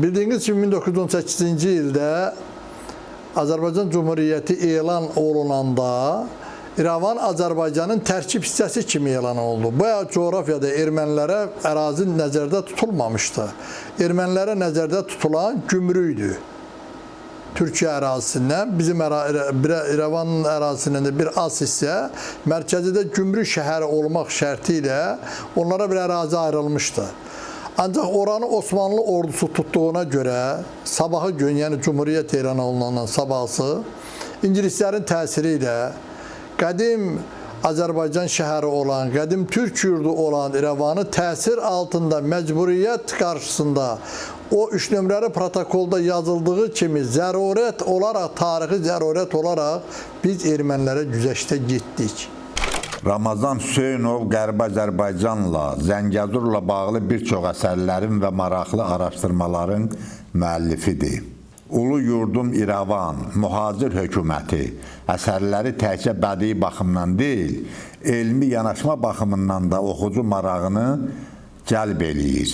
Bildiyiniz kimi 1918-ci ildə Azərbaycan Cümhuriyyəti elan olunanda İrəvan Azərbaycanın tərkib hissəsi kimi elan olundu. Bu coğrafiyada ermənilərə ərazi nəzərdə tutulmamışdı. Ermənilərə nəzərdə tutulan gümrüydü. Türkiyə ərazisindən, bizim İrəvanın ərazisindən də bir az hissə, mərkəzi də Gümrü şəhəri olmaq şərti ilə onlara bir ərazi ayrılmışdı. Ancaq oranı Osmanlı ordusu tutduğuna görə sabahı gün, yəni Cumhuriyyət elan olunandan sabahısı İngilislərin təsiri ilə qədim Azərbaycan şəhəri olan, qədim Türk yurdu olan İrəvanı təsir altında məcburiyyət qarşısında o 3 nömrəli protokolda yazıldığı kimi zərurət olaraq, tarixi zərurət olaraq biz ermənilərə güzəştə getdik. Ramazan Hüseynov Qərbi Azərbaycanla, Zəngəzurla bağlı bir çox əsərlərin və maraqlı araşdırmaların müəllifidir. Ulu Yurdum İrəvan, Mühacir Hökuməti əsərləri təkcə bədii baxımdan deyil, elmi yanaşma baxımından da oxucu marağını cəlb eləyir.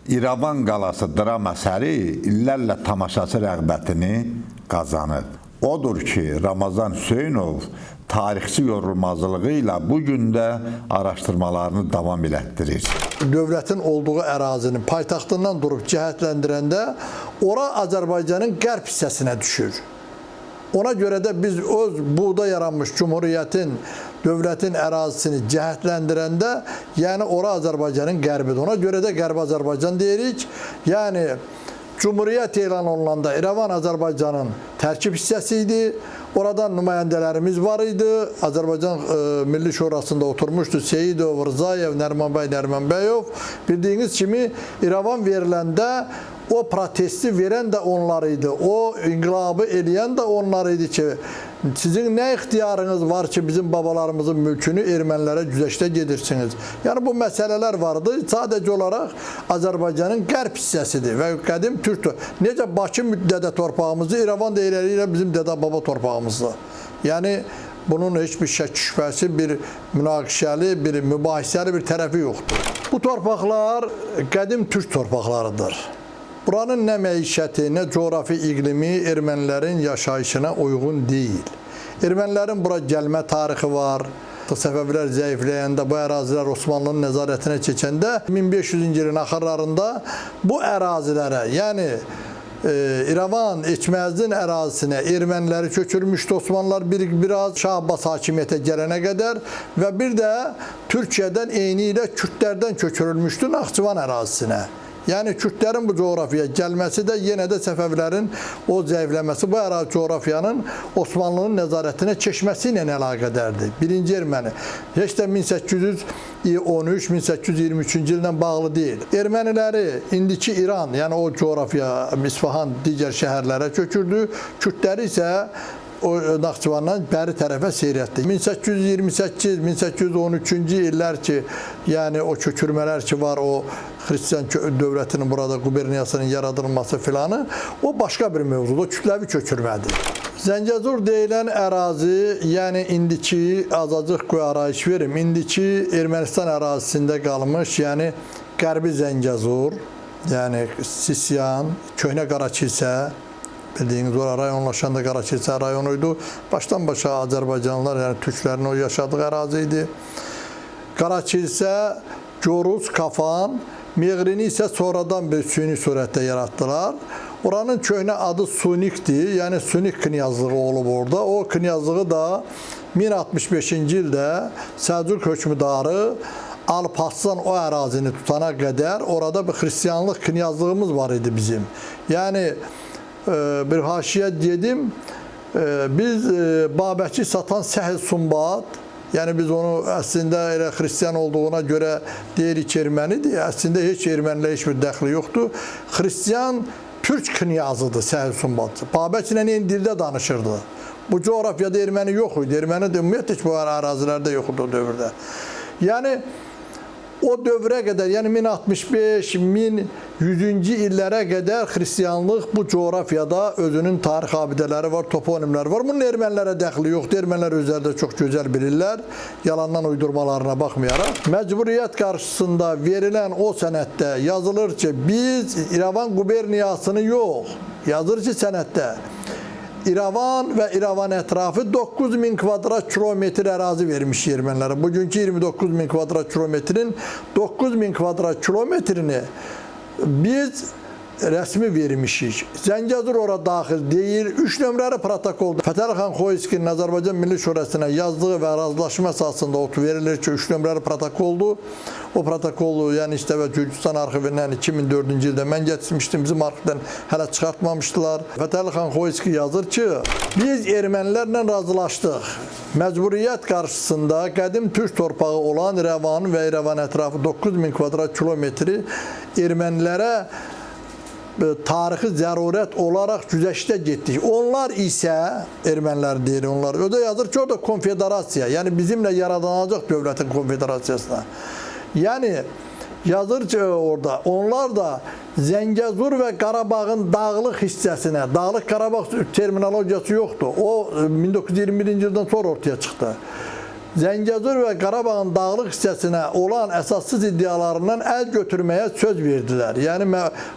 İrəvan qalası dram əsəri illərlə tamaşaçı rəğbətini qazanıb. Odur ki, Ramazan Hüseynov tarixçi yorulmazlığı ilə bu gün də araşdırmalarını davam elətdirir. Dövlətin olduğu ərazinin paytaxtından durub cəhətləndirəndə ora Azərbaycanın qərb hissəsinə düşür. Ona görə də biz öz burada yaranmış Cumhuriyyətin, dövlətin ərazisini cəhətləndirəndə, yəni ora Azərbaycanın qərbidir. Ona görə də Qərbi Azərbaycan deyirik. Yəni Cumhuriyyət elan olunanda İrəvan Azərbaycanın tərkib hissəsi idi. Oradan nümayəndələrimiz var idi. Azərbaycan Milli Şurasında oturmuşdu Seyidov, Rzayev, Nərimanbəy Nərimanbəyov. Bildiyiniz kimi İrəvan veriləndə o protesti verən də onlar idi. O inqilabı eləyən də onlar idi ki, sizin nə ixtiyarınız var ki, bizim babalarımızın mülkünü ermənilərə güzəştə gedirsiniz. Yəni bu məsələlər vardı. Sadəcə olaraq Azərbaycanın qərb hissəsidir və qədim Türk. Necə Bakı dədə torpağımızdır, İrəvan da elə bizim dədə-baba torpağımızdır. Yəni bunun heç bir şək şübhəsi, bir münaqişəli, bir mübahisəli bir tərəfi yoxdur. Bu torpaqlar qədim Türk torpaqlarıdır. Buranın nə məişəti, nə coğrafi iqlimi ermənilərin yaşayışına uyğun deyil. Ermənilərin bura gəlmə tarixi var. Səfəvilər zəifləyəndə, bu ərazilər Osmanlının nəzarətinə keçəndə 1500-cü ilin axırlarında bu ərazilərə, yəni İrəvan, Eçməzdin ərazisinə erməniləri köçürmüşdü Osmanlılar biraz Şah Abbas hakimiyyətə gələnə qədər və bir də Türkiyədən eyni ilə Kürtlərdən köçürülmüşdü Naxçıvan ərazisinə. Yəni Kürtlərin bu coğrafiyaya gəlməsi də yenə də Səfəvilərin o zəifləməsi bu ərazi coğrafiyanın Osmanlının nəzarətinə keçməsi ilə əlaqədardır. Birinci erməni. Heç də 1813-1823-cü illə bağlı deyil. Erməniləri indiki İran, yəni o coğrafiya, İsfahan, digər şəhərlərə köçürdü. Kürtləri isə o Naxçıvandan bəri tərəfə seyr etdi. 1828-1813-cü illər ki, yəni o köçürmələr ki var, o Xristian dövlətinin burada quberniyasının yaradılması filanı, o başqa bir mövzudur, o kütləvi köçürmədir. Zəngəzur deyilən ərazi, yəni indiki, azacıq qoy arayış verim, indiki Ermənistan ərazisində qalmış, yəni Qərbi Zəngəzur, yəni Sisyan, Köhnə Qarakilsə, bildiyiniz ora rayonlaşan da Qarakilsə rayonuydu. Başdan başa Azərbaycanlılar, yəni türklərin o yaşadığı ərazi idi. Qarakilsə, Goruz, Kafan, Meğrini isə sonradan bir süni surətdə yaratdılar. Oranın köhnə adı Sunikdir, yəni Sunik knyazlığı olub orada. O knyazlığı da 1065-ci ildə Səlcuq hökmdarı Alparslan o ərazini tutana qədər orada bir xristianlıq knyazlığımız var idi bizim. Yəni bir haşiyə dedim, biz Babəki satan Səhil Sumbat, yəni biz onu əslində elə xristian olduğuna görə deyirik ki, ermənidir. Əslində heç ermənilə heç bir dəxli yoxdur. Xristian Türk knyazıdır Səhil Sumbat. Babəklə eyni dildə danışırdı. Bu coğrafiyada erməni yox idi. Erməni də ümumiyyətlə heç bu ərazilərdə yox idi o dövrdə. Yəni O dövrə qədər, yəni 1065-1100-cü illərə qədər xristianlıq bu coğrafiyada özünün tarix abidələri var, toponimləri var. Bunun ermənilərə dəxli yoxdur. Ermənilər özləri də çox gözəl bilirlər, yalandan uydurmalarına baxmayaraq. Məcburiyyət qarşısında verilən o sənəddə yazılır ki, biz İrəvan quberniyasını yox, yazır ki sənəddə İrəvan və İrəvan ətrafı 9000 kvadrat kilometr ərazi vermiş ermənilərə. Bugünkü 29000 kvadrat kilometrin 9000 kvadrat kilometrini biz rəsmi vermişik. Zəngəzur ora daxil deyil. 3 nömrəli protokolda Fətəli xan Xoyskinin Azərbaycan Milli Şurasına yazdığı və razılaşma əsasında ot verilir ki, 3 nömrəli protokoldur. O protokolu, yəni işte və Gürcüstan arxivindən 2004-cü ildə mən gətirmişdim, bizim arxivdən hələ çıxartmamışdılar. Fətəli xan Xoyski yazır ki, biz ermənilərlə razılaşdıq. Məcburiyyət qarşısında qədim türk torpağı olan İrəvan və İrəvan ətrafı 9000 kvadrat kilometri ermənilərə tarixi zərurət olaraq güzəştə getdik. Onlar isə, ermənilər deyir onlar, o da yazır ki, orada konfederasiya, yəni bizimlə yaradılacaq dövlətin konfederasiyasına. Yəni, yazır ki orada, onlar da Zəngəzur və Qarabağın dağlıq hissəsinə, Dağlıq Qarabağ terminologiyası yoxdur. O 1921-ci ildən sonra ortaya çıxdı. Zəngəzur və Qarabağın dağlıq hissəsinə olan əsassız iddialarından əl götürməyə söz verdilər. Yəni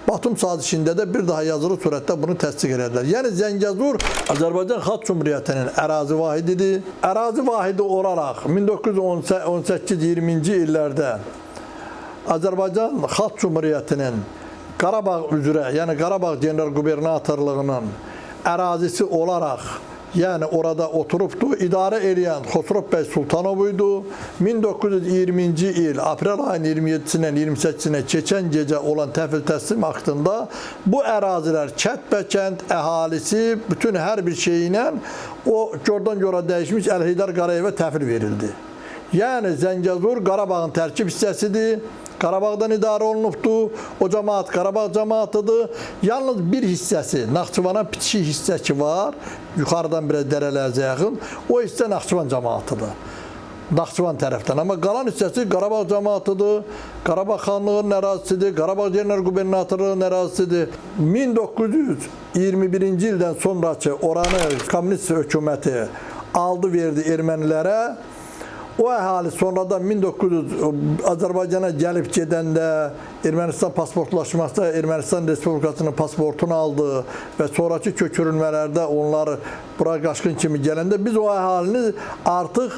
Batum sazişində də bir daha yazılı surətdə bunu təsdiq elədilər. Yəni Zəngəzur Azərbaycan Xalq Cümhuriyyətinin ərazi vahididir. Ərazi vahidi olaraq 1918-20-ci illərdə Azərbaycan Xalq Cümhuriyyətinin Qarabağ üzrə, yəni Qarabağ General Qubernatorluğunun ərazisi olaraq, yəni orada oturubdu, idarə eləyən Xosrov bəy Sultanov idi. 1920-ci il aprel ayının 27-sindən 28-sinə keçən gecə olan təhvil təslim aktında bu ərazilər kətbəkənd əhalisi bütün hər bir şeyi ilə o gordan gora dəyişmiş Əlheydər Qarayevə təhvil verildi. Yəni Zəngəzur Qarabağın tərkib hissəsidir. Qarabağdan idarə olunubdur. O cəmaat Qarabağ cəmaatıdır. Yalnız bir hissəsi, Naxçıvana bitişik hissə ki var, yuxarıdan biraz dərələrə yaxın, o hissə Naxçıvan cəmaatıdır. Naxçıvan tərəfdən. Amma qalan hissəsi Qarabağ cəmaatıdır, Qarabağ xanlığının ərazisidir, Qarabağ General Qubernatorluğunun ərazisidir. 1921-ci ildən sonraki oranı kommunist hökuməti aldı verdi ermənilərə. O əhali sonradan 1900 Azərbaycana gəlib gedəndə Ermənistan pasportlaşmasında Ermənistan Respublikasının pasportunu aldı və sonrakı köçürülmələrdə onlar bura qaçqın kimi gələndə biz o əhalini artıq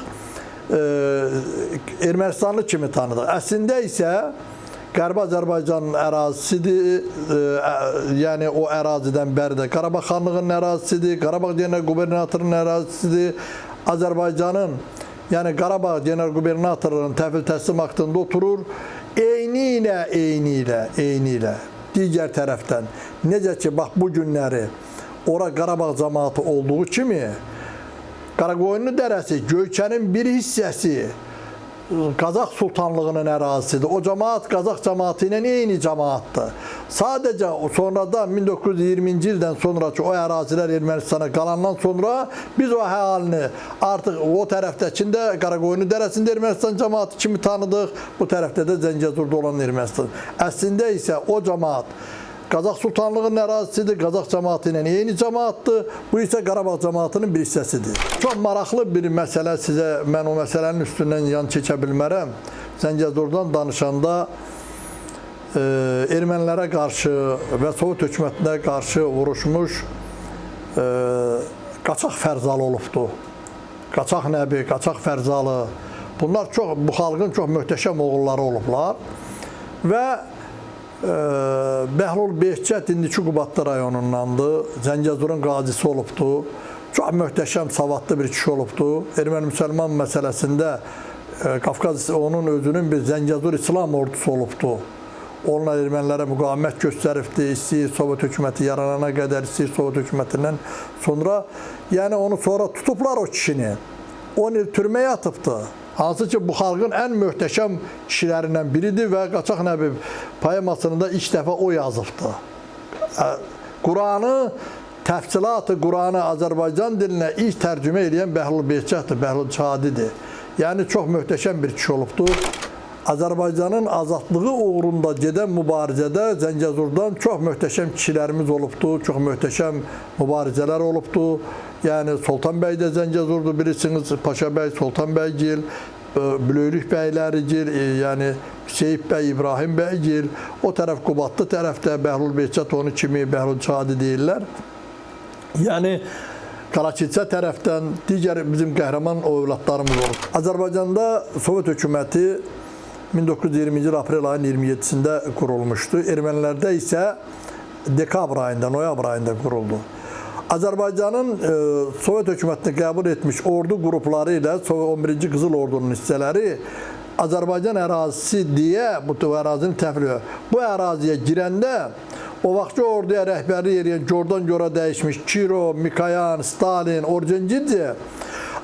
Ermənistanlı kimi tanıdıq. Əslində isə Qərbi Azərbaycanın ərazisidir, yəni o ərazidən bəri də Qarabağ xanlığının ərazisidir, Qarabağ General Qubernatorunun ərazisidir, Azərbaycanın, yəni Qarabağ General Qubernatorunun təhvil təslim aktında oturur. Eyni ilə digər tərəfdən necə ki, bax bu günləri ora Qarabağ cəmaatı olduğu kimi Qaraqoyunlu dərəsi Göyçənin bir hissəsi Qazax Sultanlığının ərazisidir. O cəmaat Qazax cəmaatı ilə eyni cəmaatdır. Sadəcə sonradan 1920-ci ildən sonraki o ərazilər Ermənistana qalandan sonra biz o əhalini artıq o tərəfdəkində Qaraqoyunlu dərəsində Ermənistan cəmaatı kimi tanıdıq, bu tərəfdə də Zəngəzurda olan Ermənistan. Əslində isə o cəmaat Qazax Sultanlığının ərazisidir, Qazax cəmaatı ilə eyni cəmaatdır. Bu isə Qarabağ cəmaatının bir hissəsidir. Çox maraqlı bir məsələ sizə, mən o məsələnin üstündən yan çəkə bilmərəm. Zəngəzurdan danışanda ermənilərə qarşı və Sovet hökumətinə qarşı vuruşmuş Qaçaq Fərzalı olubdu. Qaçaq Nəbi, Qaçaq Fərzalı. Bunlar çox, bu xalqın çox möhtəşəm oğulları olublar. Və Bəhlul Behçət indiki Qubadlı rayonundandır. Zəngəzurun qazisi olubdu. Çox möhtəşəm, savadlı bir kişi olubdu. Erməni-müsəlman məsələsində Qafqaz onun özünün bir Zəngəzur İslam ordusu olubdu. Onunla ermənilərə müqavimət göstəribdi. İstəyir Sovet hökuməti yaranana qədər, istəyir Sovet hökumətindən sonra. Yəni onu sonra tutublar o kişini. 10 il türməyə atıbdı. Hansı ki, bu xalqın ən möhtəşəm kişilərindən biridir və Qaçaq Nəbi poemasını da ilk dəfə o yazıbdı. Quranı, təfsilatı Quranı Azərbaycan dilinə ilk tərcümə eləyən Bəhlul Behçətdir, Bəhlul Çadidir. Yəni, çox möhtəşəm bir kişi olubdu. Azərbaycanın azadlığı uğrunda gedən mübarizədə Zəngəzurdan çox möhtəşəm kişilərimiz olubdu, çox möhtəşəm mübarizələr olubdu. Yəni Sultan bəy də Zəngəzurdur, bilirsiniz, Paşa bəy, Sultan bəygil, Bülöylük bəylərigil, yəni Seyid bəy, İbrahim bəygil, o tərəf Qubadlı tərəfdə Bəhlul Behçət onu kimi Bəhlul Çadi deyirlər. Yəni Qarakilsə tərəfdən digər bizim qəhrəman övladlarımız olub. Azərbaycanda Sovet hökuməti 1920-ci il aprel ayının 27-sində qurulmuşdu. Ermənilərdə isə dekabr ayında, noyabr ayında quruldu. Azərbaycanın Sovet hökumətini qəbul etmiş ordu qrupları ilə 11-ci Qızıl Ordunun hissələri Azərbaycan ərazisi deyə bu ərazini təhvil verir. Bu əraziyə girəndə o vaxtki orduya rəhbərlik edən Jordan Gora dəyişmiş Kiro, Mikayan, Stalin, Orjencidze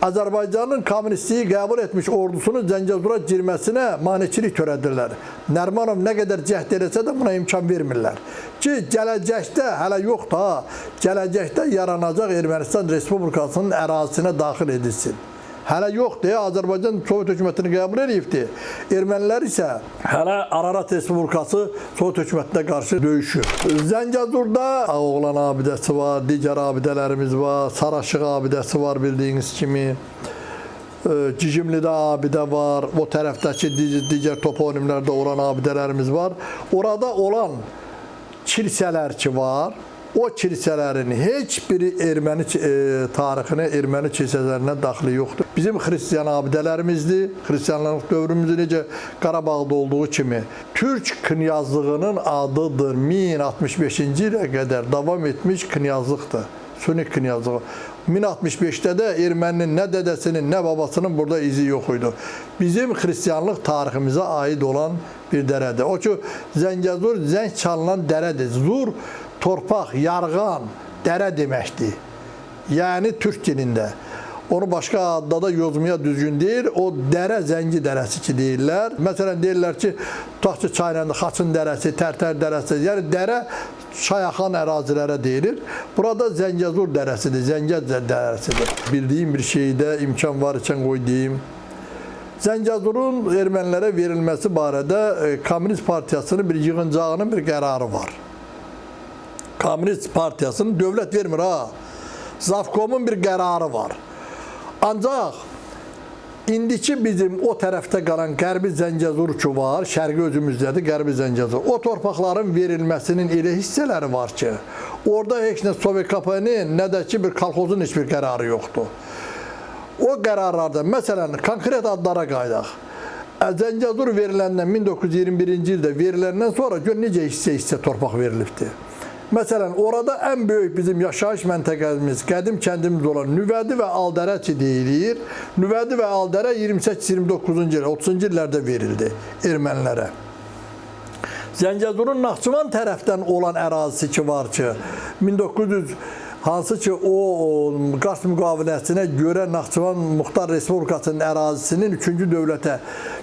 Azərbaycanın komünistliyi qəbul etmiş ordusunun Zəngəzura girməsinə maneçilik törədirlər. Nərmanov nə qədər cəhd eləsə də buna imkan vermirlər. Ki, gələcəkdə, hələ yoxdur ha, gələcəkdə yaranacaq Ermənistan Respublikasının ərazisinə daxil edilsin. Hələ yoxdur, Azərbaycan Sovet hökumətini qəbul edibdir. Ermənilər isə hələ Ararat Respublikası Sovet hökumətinə qarşı döyüşür. Zəngəzurda Ağoğlan abidəsi var, digər abidələrimiz var, Saraşıq abidəsi var bildiyiniz kimi. Cicimlidə abidə var, o tərəfdəki digər toponimlərdə olan abidələrimiz var. Orada olan kilsələr ki var, o kilsələrin heç biri erməni tarixinə, erməni kilsələrinə daxili yoxdur. Bizim xristian abidələrimizdir, xristianlıq dövrümüzü necə Qarabağda olduğu kimi. Türk knyazlığının adıdır, 1065-ci ilə qədər davam etmiş knyazlıqdır, Suni knyazlığı. 1065-də də erməninin nə dədəsinin, nə babasının burada izi yox idi. Bizim xristianlıq tariximizə aid olan bir dərədir. O ki, Zəngəzur zəng çalınan dərədir. Zur, torpaq, yarğan, dərə deməkdir. Yəni türk dilində. Onu başqa adda da yozmaya düzgün deyil. O dərə Zəngi dərəsi ki deyirlər. Məsələn deyirlər ki, tutaq ki, çayla Xaçın dərəsi, Tərtər dərəsi. Yəni dərə çay axan ərazilərə deyilir. Burada Zəngəzur dərəsidir, Zəngəz dərəsidir. Bildiyim bir şeydə imkan var ikən qoy deyim. Zəngəzurun ermənilərə verilməsi barədə Komünist Partiyasının bir yığıncağının bir qərarı var. Komünist Partiyasının dövlət vermir ha. Zavkomun bir qərarı var. Ancaq indiki bizim o tərəfdə qalan Qərbi Zəngəzur ki var, şərqi özümüzdədir, Qərbi Zəngəzur. O torpaqların verilməsinin elə hissələri var ki, orada heç nə Sovet KP-nin, nə də ki bir kolxozun heç bir qərarı yoxdur. O qərarlarda, məsələn, konkret adlara qayıdaq. Zəngəzur veriləndən 1921-ci ildə veriləndən sonra gör necə hissə-hissə torpaq verilibdir. Məsələn, orada ən böyük bizim yaşayış məntəqəmiz, qədim kəndimiz olan Nüvədi və Aldərə ki deyilir. Nüvədi və Aldərə 28-29-cu il, 30-cu illərdə verildi ermənilərə. Zəngəzurun Naxçıvan tərəfdən olan ərazisi ki var ki, 1900 hansı ki o Qars müqaviləsinə görə Naxçıvan Muxtar Respublikasının ərazisinin 3-cü dövlətə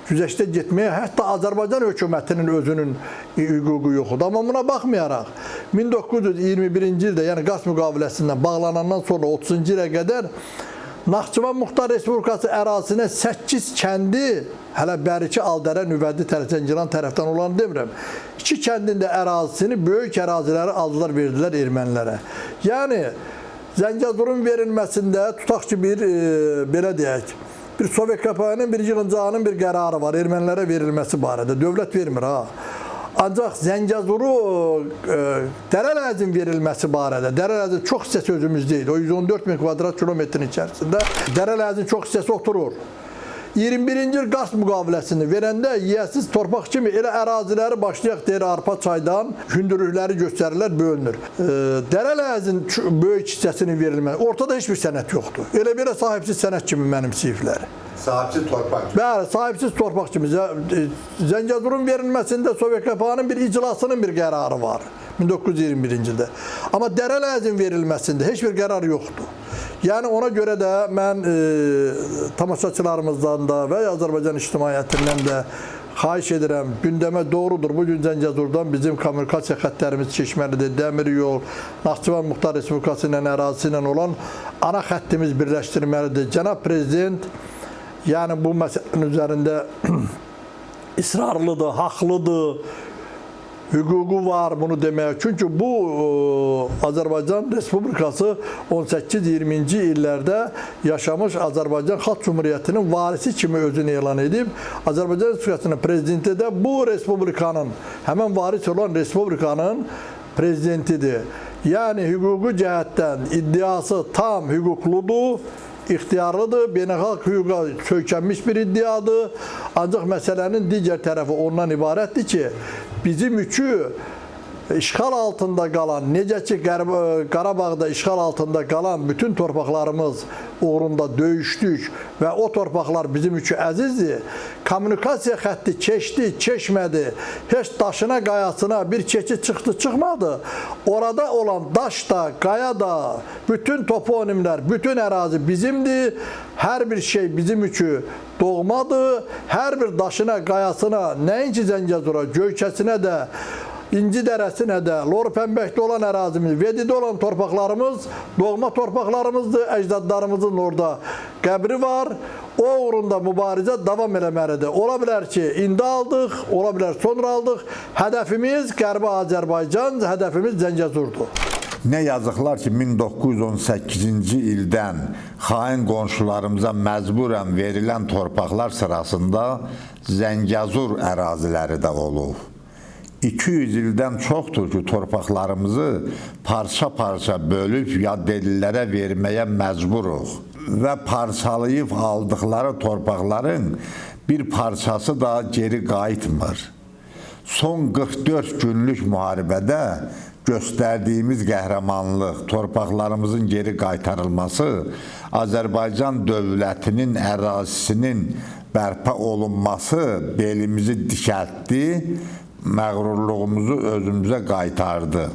güzəştə getməyə hətta Azərbaycan hökumətinin özünün hüququ yoxdur. Amma buna baxmayaraq 1921-ci ildə, yəni Qars müqaviləsindən bağlanandan sonra 30-cu ilə qədər Naxçıvan Muxtar Respublikası ərazisinə 8 kəndi, hələ Bəriki, Aldərə, Nüvədi, Zəngilan tərəfdən olanı demirəm. 2 kəndin də ərazisini, böyük əraziləri aldılar, verdilər ermənilərə. Yəni, Zəngəzurun verilməsində tutaq ki, bir, belə deyək, bir Sovet KP-nin bir yığıncağının bir qərarı var ermənilərə verilməsi barədə. Dövlət vermir ha. Ancaq Zəngəzuru Dərələzin verilməsi barədə, Dərələzin çox hissəsi özümüzdə idi. O 114 min kvadrat kilometrin içərisində Dərələzin çox hissəsi oturur. 21-ci il Qars müqaviləsini verəndə yiyəsiz torpaq kimi elə əraziləri başlayaq deyir arpa çaydan hündürlükləri göstərirlər, bölünür. Dərələzin böyük hissəsinin verilməsi, ortada heç bir sənəd yoxdur. Elə belə sahibsiz sənəd kimi mənimsəyiblər. Sahibsiz torpaq kimi. Bəli, sahibsiz torpaq kimi. Zəngəzurun verilməsində Sovet KP-nın bir iclasının bir qərarı var 1921-ci ildə. Amma Dərələzin verilməsində heç bir qərar yoxdur. Yəni ona görə də mən tamaşaçılarımızdan da və Azərbaycan ictimaiyyətindən də xahiş edirəm, gündəmə doğrudur. Bugün Zəngəzurdan bizim kommunikasiya xəttlərimiz keçməlidir. Dəmir yol, Naxçıvan Muxtar Respublikası ilə ərazisi ilə olan ana xəttimiz birləşdirməlidir. Cənab Prezident, yəni bu məsələnin üzərində İsrarlıdır, haqlıdır. Hüququ var bunu deməyə. Çünki bu Azərbaycan Respublikası 18-20-ci illərdə yaşamış Azərbaycan Xalq Cümhuriyyətinin varisi kimi özünü elan edib. Azərbaycan Respublikasının prezidenti də bu respublikanın, həmin varis olan respublikanın prezidentidir. Yəni hüquqi cəhətdən iddiası tam hüquqludur, ixtiyarlıdır, beynəlxalq hüquqa söykənmiş bir iddiadır. Ancaq məsələnin digər tərəfi ondan ibarətdir ki, bizim üçün işğal altında qalan, necə ki Qarabağda işğal altında qalan bütün torpaqlarımız uğrunda döyüşdük və o torpaqlar bizim üçün əzizdir. Kommunikasiya xətti keçdi, keçmədi, heç daşına, qayasına bir keçid çıxdı, çıxmadı. Orada olan daş da, qaya da, bütün toponimlər, bütün ərazi bizimdir. Hər bir şey bizim üçün doğmadır. Hər bir daşına, qayasına, nəinki Zəngəzura, Göykəsinə də, İnci dərəsinə də, Lor Pəmbəkdə olan ərazimiz, Vedidə olan torpaqlarımız doğma torpaqlarımızdır. Əcdadlarımızın orada qəbri var. O uğrunda mübarizə davam eləməlidir. Ola bilər ki, indi aldıq, ola bilər sonra aldıq. Hədəfimiz Qərbi Azərbaycan, hədəfimiz Zəngəzurdur. Nə yazıqlar ki, 1918-ci ildən xain qonşularımıza məcburən verilən torpaqlar sırasında Zəngəzur əraziləri də olub. 200 ildən çoxdur ki, torpaqlarımızı parça-parça bölüb yad ellilərə verməyə məcburuq və parçalayıb aldıqları torpaqların bir parçası da geri qayıtmır. Son 44 günlük müharibədə göstərdiyimiz qəhrəmanlıq, torpaqlarımızın geri qaytarılması, Azərbaycan dövlətinin ərazisinin bərpa olunması belimizi dikəltdi, məğrurluğumuzu özümüzə qaytardı.